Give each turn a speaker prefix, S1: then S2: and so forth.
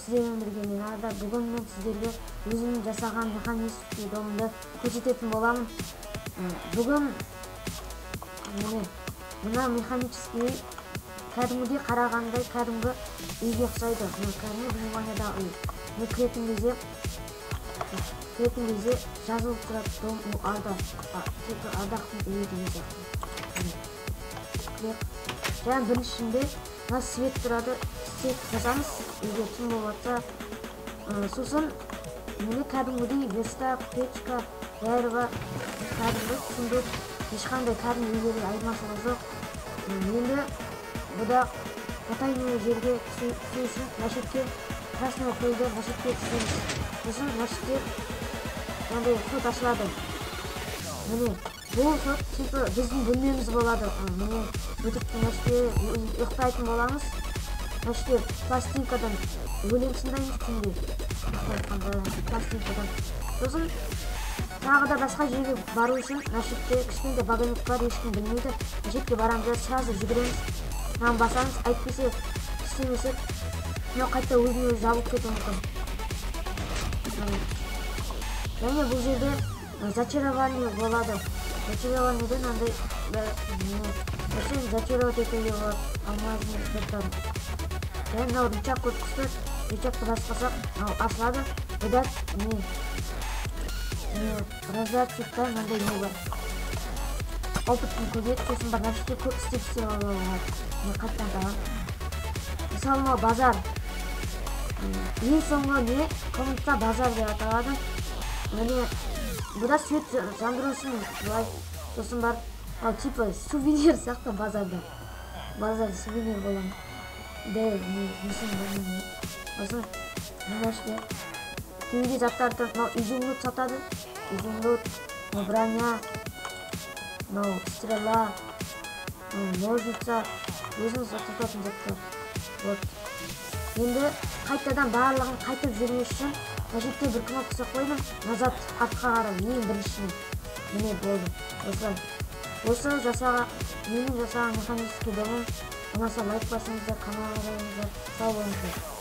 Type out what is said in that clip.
S1: Сіздермен бірге мен Арда. Бүгін мен сіздерге өзімнің жасаған механический домымды көрсететін боламын. Бүгін міне мына механический кәдімгідей қарағандай кәдімгі үйге ұқсайды. Мына кәдімгі выживаниядағы үй. Міне кіретін кезде жазылып тұрады: «Дом у Арда», типа Ардақтың үйі деген сияқты. Және біріншісінде мына свет тұрады, свет қосамыз, үйге түн болып жатса. Сосын міне кәдімгідей верстак, печка, бәрі бар, кәдімгі сундук, ешқандай кәдімгі үйлерден айырмашылығы жоқ. Енді бұда потайной жерге түсу үшін мына красный қойды, мына түсеміз. Сосын мына мынандай ход ашылады. Міне, бұл ход типа біздің бөлмеміз болады. Міне, өтіп мына жерде ұйықтайтын боламыз. Мына жерде пластинкадан өлең тыңдаймыз түнде ұйықтап пластинкадан. Сосын тағы да басқа жерге бару үшін мына жерде кішкентай вагонетка бар, ешкім білмейді. Мына жерге барамыз да, сразу жүгіреміз, мынаны басамыз. Әйтпесе істемесек, мынау қайта өзіне өзі жабылып кетуі мүмкін. Және бұл жерде зачарование болады. Зачарованиеде мынандай нәрсе зачаровать етуге болады, алмазный заттарын. Және мынау рычаг көріп, рычагты баспасақ, мынау ашылады. Бұда не раздатчикта мынандай не бар, опытын көбейеді. Сосын бар, мына жерде көп істеп істеп алуға болады. Міне, қайтадан тағамын. Мысалы, мынау базар, ең соңғы не комната базар деп аталады. Міне, бұда свет жандыру үшін былай. Сосын бар, ал типа сувенир сияқты, базарда сувенир боламын да, не мүсін. Сосын мына жерде кеуде заттарды, мынау изумруд сатады, изумруд, мынау броня, мынау стрела, мынау ножница, өзіңіз сататын заттар. Вот, енді қайтадан барлығын қайтып жүрмес үшін мына жерде бір кнопка жасап қойдым: назад, артқа қарай, ең біріншісіне. Міне, болды, осылай. Осы жасаған, менің жасаған механический домым ұнаса, лайк басыңыздар, каналға жазыңыздар. Сау болыңыздар.